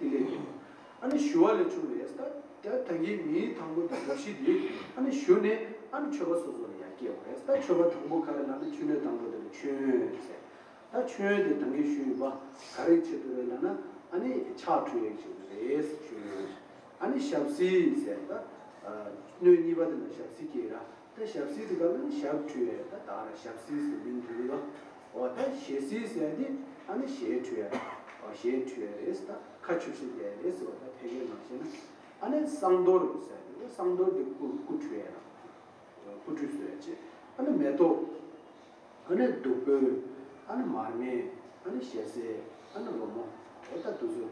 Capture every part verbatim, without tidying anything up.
ལས་ཀྱི། ཨ་ནི་ཞུ་བ་ལས་བྱུང་བས། ད་ད་ད་གིན་མིང་དང་པོ་དེ་སྒྲོམ་གཞི་དེ་ཨ་ནི་ཞུ་ནས་ཨ་ནི་མཆོད་པ་སོ་སོ་ལ་ཡར་སྐྱེལ་བ་རེད། ད་མཆོད་པ་དང་པོ་ག་རེ་ལབ་ན་མཆོད་གནས་དང་པོ་དེ་ལ་མཆོད་ཡོན་ཟེར། ད་མཆོད་ཡོན་དེ་ད་གིན་ཞུས་ཡོད་པ་ག་རེ་ཆེད་དུ་རེད་ལབ་ན་ཨ་ནི་ཕྱག་འཁྲུ་ཡས་ཆེད་དུ་རེད་ཞུས་ཡོད། ཨ་ནི་ཞབས་བསིལ་ཟེར། ད་སྣོད་གཉིས་པ་དེ་ལ་ཞབས་བསིལ་སྐྱེལ་ར། ད་ཞབས་བསིལ་དེ་ག་ལ་ནི་ཞབས་འཁྲུ་ཡས། ད་ད་ར་ཞབས་བསིལ་ཟེར་མིང་དེ་རེད་ལ། འོ་ད་ཞལ་བསིལ་ཟེར་དེ་ཨ་ནི་ཞལ་འཁྲུ་ཡས། འོ་ཞལ་འཁྲུ་ཡས་རེད། ད་ཁ་ཆུ་ཤེས་དེ་རེད་ཟེར་བ། ད་ཕལ་སྐད་ནང་བཤད་ན་ཨ་ནི་བསང་གཏོར་ཟེར་དེ་བསང་གཏོར་དེ་སྐུ་སྐུ་འཁྲུ་ཡས་ར། སྐུ་འཁྲུ་བཟོ་ཡས་ཅེས། ཨ་ནི་མེ་ཏོག་ཨ་ནི་བདུག་སྤོས། ཨ་ནི་མར་མེ། ཨ་ནི་ཞལ་ཟས། ཨ་ནི་རོལ་མོ། འོ་ད་དེ་ཚོ་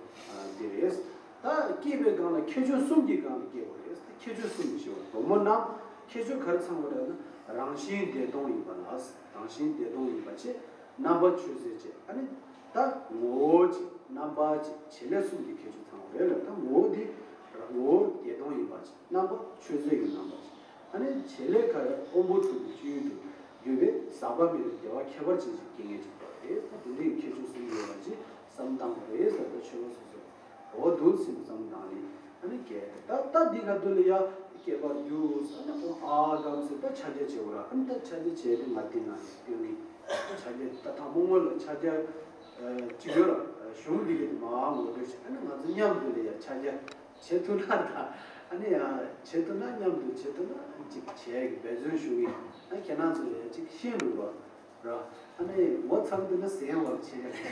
འདི་རེད། ད་སྐྱེས་པའི་སྒང་ལ་ཁྱད་ཆོས་གསུམ་གྱི་སྒང་ལ་སྐྱེ་བ་རེད། ད་ཁྱད་ཆོས་གསུམ་ཞེས་པ་རོལ་མོ་རྣམས་ཁྱད་ཆོས་ག་རེ་ཚང་བ་རེད་ན་རང་བཞིན་བདེ་སྟོང་ཡིན་པ་ལ། རང་བཞིན་བདེ་སྟོང་ཡིན་པ་བྱས། རྣམ་པ་མཆོད་བྱེད་བྱས། ཨ་ནི་ད་ངོ་བོ་གཅིག་རྣམ་པ་གཅིག་བྱེད་ལས་གསུམ་གྱི་ཁྱད་ཆོས་ཚང་བ་རེད་ལ། ད་ངོ་བོ་འདི་ངོ་བོ་བདེ་སྟོང་ཡིན་པ་གཅིག་རྣམ་པ་མཆོད་བྱེད་ཀྱི་རྣམ་པ་གཅིག་ཨ་ནི་བྱེད་ལས་ག་རེ་དབང་པོ་དྲུག་གི་སྤྱོད་ཡུལ་དུ་གྱུར་པའི་ཟག་པ་མེད་པའི་བདེ་བ་ཁྱད་པར་ཅན་ཞིག་སྐྱེ་ངེས་ཅིག་པ་རེད། ད་དེ་འདྲའི་ཁྱད་ཆོས་གསུམ་ཡོད་པ་ཅིག་བསམ་བཏང་བ་རེད་ཟེར། ད་མཆོད་པ་སོ་སོ་འོ་འདུག་སེ་བསམ་བཏང་ནས་ཨ་ནི་སྐྱེ། ད་ད་འདི་ག་དུས་ལ་ཡ་སྐྱེ་བར་འགྱུར་ཟེར་ན་ཨོ་ཨ་གམ་ཟེར། ད་ཕྱག་རྒྱ་བྱེད་དགོས་ར། ཨ་ནི་ད་ཕྱག་རྒྱ་བྱས་ཏེ་ང་དེ་ན་ཡ་སྟོན་གི། ཕྱག་རྒྱ་ད་དང་པོ་སྔོན་ལ་ཕྱག་རྒྱ་ཅིག་ཡོད་ར། གཞུང་འདི་ག་དེ་མ་ངོ་སྤྲོད་བྱས། ཨ་ནི་ང་ཚོ་མཉམ་དུ་ལ་ཡ་ཕྱག་རྒྱ་བྱེད་ཐུབ་ན་ད། ཨ་ནི་ཡང་བྱེད་ཐུབ་ན་མཉམ་དུ་བྱེད་ཐུབ་ན་ཅིག་བྱས་ཀྱི་འབད་བརྩོན་ཞུ་གི། ཨ་ཁྱེད་རང་ཚོ་ཡང་ཅིག་ཤེས་འགྲོ་བ་ར། ཨ་ནི་ངོ་ཚ་གི་འདུག་ན་ཟེར་བ་བྱེད་ཡ།